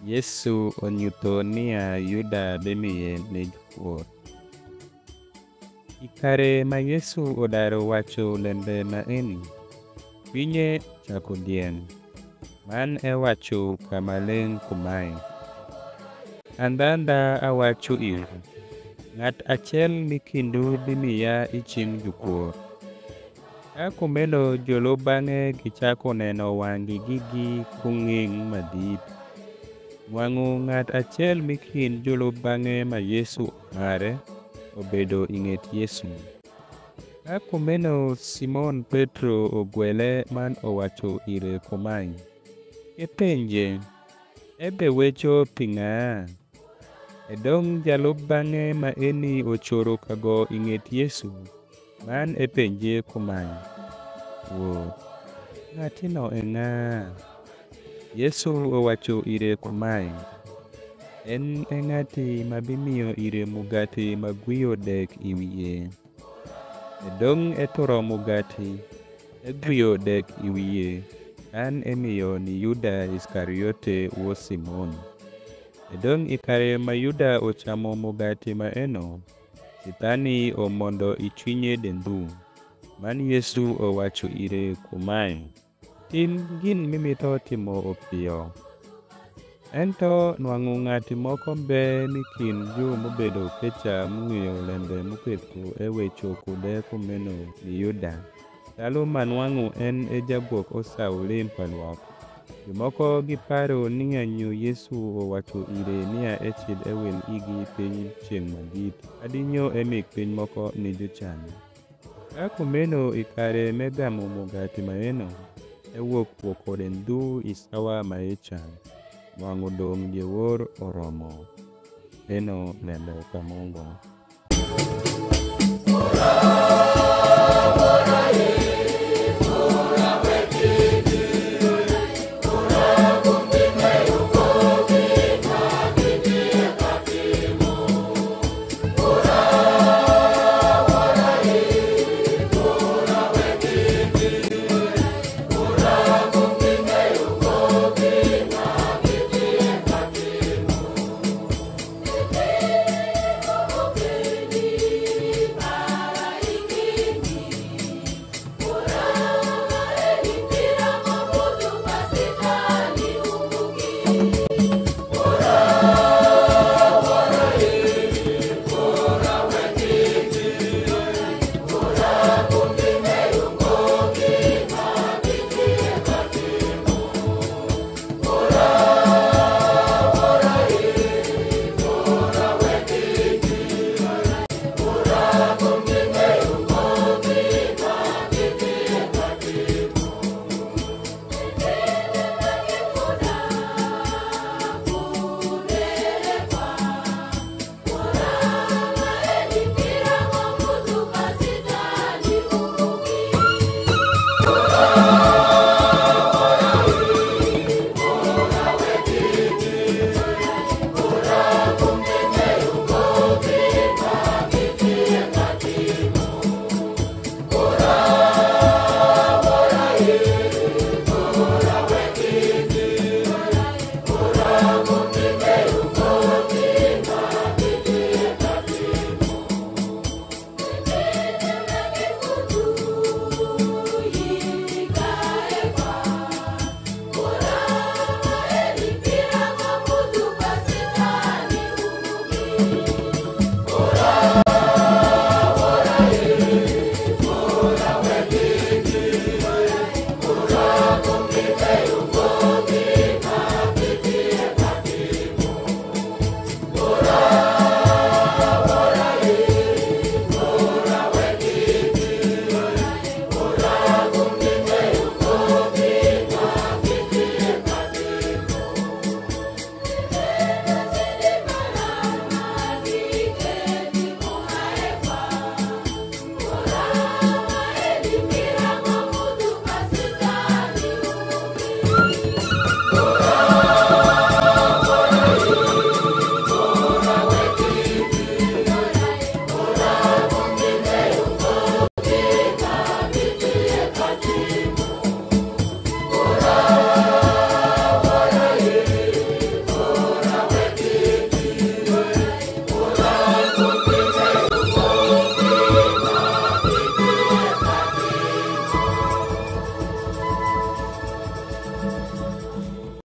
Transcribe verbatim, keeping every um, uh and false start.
Yesu onyutho nia Yuda bimie ni jukwor. I kare ma Yesu udaru wacu lembe maeni, cwinye caku dieng’, man ewacu kamaleng’ kumae, Andhandha awacu iwu, ng'at acel m'i kindwu bimia i cing’ jukwor. Ka kumeno julub bang'e gicaku neno wang'gi gigi ku ng'eng’ ma dit. Nwang'u ng'at acel m'i kind julub bang'e ma Yesu umare ubedo i ng'et Yesu. Ka kumeno Simon Petro ugwele man uwacu ire kumae, Epenje, ebeweco pi ng'a? E dong’ jalub bang'e maeni ucoro kago i ng'et Yesu, man epenje kumae, Rwoth, ng'atino e ng'a? Yesu uwacu ire kumae, En e ng'ati ma bimio ire mugati ma gwio dek i wie. E dong’ eturo mugati, egwio dek i wie, kan emio ni Yuda Iskariote wod Simon. E dong’ i kare ma Yuda ucamu mugati maeno, Sitani umondo i cwinye de ndhu. Man Yesu uwacu ire kumae, Tim gin m'imito timo upio. Ento nwang'u ng'ati moko mbe m'i kind ju m'ubedo keca m'ung'eyo lembe m'uketho eweco kude kumeno ni Yuda, calu ma nwang'u en e jagwok osaulim pa lwak. Jumoko giparu nia nyo Yesu uwacu ire nia ecidh ewil igi piny ceng’ ma dit, kadi nyo emig piny moko ni jucan. Ka kumeno i kare m'egamu mugati maeno, ewok woko de ndhu i sawa maeca, nwang'u dong’ diewor oromo. Eno lembe pa Mungu.